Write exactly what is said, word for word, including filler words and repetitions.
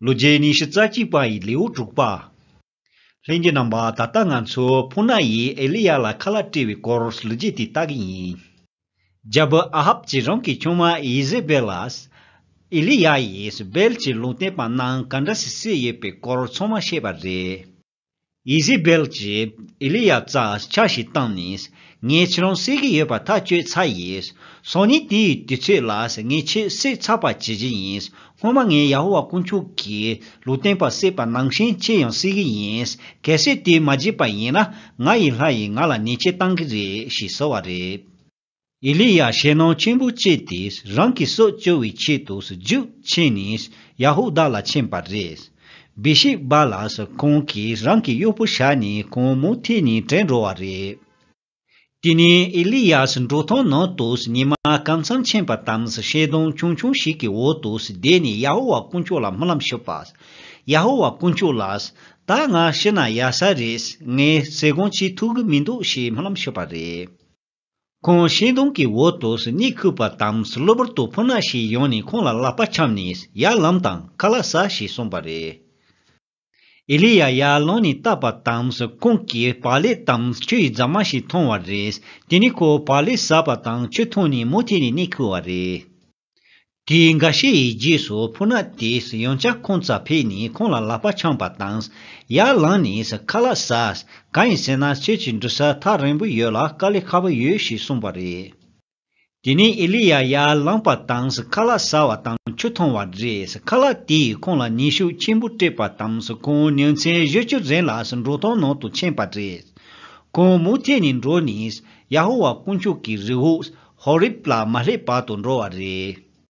ལོ་རྒྱུས་ཉི་ཤུ་རྩ་གཅིག་པ་ཡི་ལེའུ་དྲུག་པ། ལྷན་རྒྱས་རྣམ་པ། ད་ལྟ་ང་ཚོ་ཕུ་ན་ཡིས་ཨེ་ལི་ཡ་ལ་ཁ་ལག་སྤྲད་པའི་སྐོར་ལོ་རྒྱུས་དེ་ལྟ་གི་ཡིན། རྒྱལ་པོ་ཨ་ཧབ་ཀྱིས་རང་གི་ཆུང་མ་ཡེ་ཟེ་བེལ་ལ། ཨེ་ལི་ཡ་ཡིས་བེལ་གྱི་ལུང་སྟོན་པ་རྣམས་ག་འདྲ་སེ་བསད་ཡོད་པའི་སྐོར་ཚང་མ་བཤད་པ་རེད། ཡེ་ཟེ་བེལ་གྱིས་ཨེ་ལི་ཡ་རྩར་ཆ་ཞིག་བཏང་ནས། ངས་ཁྱེད་རང་བསད་ཀྱི་ཡོད་པ་ཐག་གཅོད་ཚར་ཡིན། སང་ཉིན་དེའི་དུས་ཚོད་ལ་ངས་ཁྱེད་བསད་ཚར་བ་བྱེད་ཀྱི་ཡིན། སྔོན་མ་ངས་ཡ་ཧོ་ཝཱ་དཀོན་མཆོག་གི་ལུང་སྟོན་པ་བསད་པ་ནང་བཞིན་ཁྱེད་ཡང་བསད་ཀྱི་ཡིན། གལ་སྲིད་དེ་མ་བྱས་པ་ཡིན་ན། ང་ཡི་ལྷ་ཡིས་ང་ལ་ཉེས་ཆད་གཏང་གི་རེད་ཞེས་ཟེར་བ་རེད། ཨེ་ལི་ཡ་ཞེད་སྣང་ཆེན་པོ་སྐྱེས་ཏེ། རང་གི་སྲོག་སྐྱོབ་པའི་ཆེད་དུ་རྒྱུགས་ཆེན་ནས་ཡ་ཧུ་དཱ་ལ་ཕྱིན་པ་རེད། བེ་ཤེ་བ་ལ་ཁོང་གིས་རང་གི་གཡོག་པོ་བཞག་ནས་ཁོང་མུ་མཐུད་ནས་བྲོས་འགྲོ་བ་རེད། དེ་ནས་ཨེ་ལི་ཡ་འབྲོག་ཐང་ནང་དུ་ཉི་མ་གང་འཚམ་ཕྱིན་པ་དང་། ཞལ་གདོང་ཆུང་ཆུང་ཞིག་གི་འོག་ཏུ་བསྡད་ནས་ཡ་ཧུ་ཝཱ་དཀོན་མཆོག་ལ་སྨོན་ལམ་ཞུས་པ། ཡ་ཧུ་ཝཱ་དཀོན་མཆོག་ལ། ད་ང་ཤི་ན་ཡག་ས་རེད། ངས་ཟས་སྐོམ་བྱེད་ཐུབ་ཀྱི་མི་འདུག་ཞེས་སྨོན་ལམ་ཞུས་པ་རེད། ཁོང་ཤིང་སྡོང་གི་འོག་ཏུ་གནས་ཁུག་པ་དང་། གློ་བུར་དུ་ཕུ་ན་ཞིག་ཡོང་ནས་ཁོང་ལ་ལག་པ་འཆང་ནས། ཡར་ལངས་དང་། ཁ་ལག་ཟ་ཞེས་གསུངས་པ་རེད། ཨེ་ལི་ཡ་ཡར་ལངས་ནས་བལྟས་པ་དང་། ཁོང་གིས་བག་ལེབ་དང་ཆུ་ཡི་རྫ་མ་ཞིག་མཐོང་བ་རེད། དེ་ནས་ཁོས་བག་ལེབ་ཟ་བ་དང་ཆུ་འཐུང་ནས་མུ་མཐུད་ནས་གནས་ཁུག་པ་རེད། དེའི་འགའ་ཤས་ཡི་རྗེས་སུ་ཕུ་ན་དེས་ཡང་བསྐྱར་ཁོང་རྩར་ཕེབས་ནས་ཁོང་ལ་ལག་པ་འཆང་བ་དང་། ཡར་ལངས་ནས་ཁ་ལག་ཟ། གང་ཡིན་ཟེར་ན་ཁྱེད་ཀྱི་འགྲོ་ས་ཐག་རིང་པོ་ཡོད་ལ། དཀའ་ལས་ཁག་པོ་ཡོད་ཞེས་གསུངས་པ་རེད། དེ་ནས་ཨེ་ལི་ཡ་ཡར་ལངས་པ་དང་། ཁ་ལག་ཟ་བ་དང་ཆུ་འཐུང་བ་རེད། ཁ་ལག་དེས་ཁོང་ལ་ནུས་ཤུགས་ཆེན་པོ་སྤྲད་པ་དང་། ཁོང་ཉིན་མཚན་བཞི་བཅུ་རིང་ལ་འབྲོག་ཐང་ནང་དུ་ཕྱིན་པ་རེད། ཁོང་མུ་མཐུད་ནས་འགྲོ་ནས་ཡ་ཧོ་ཝཱ་དཀོན་མཆོག་གི་རི་བོ་ཧོ་རིབ་ལ་མ་སླེབས་བར་དུ་འགྲོ་བ་རེད།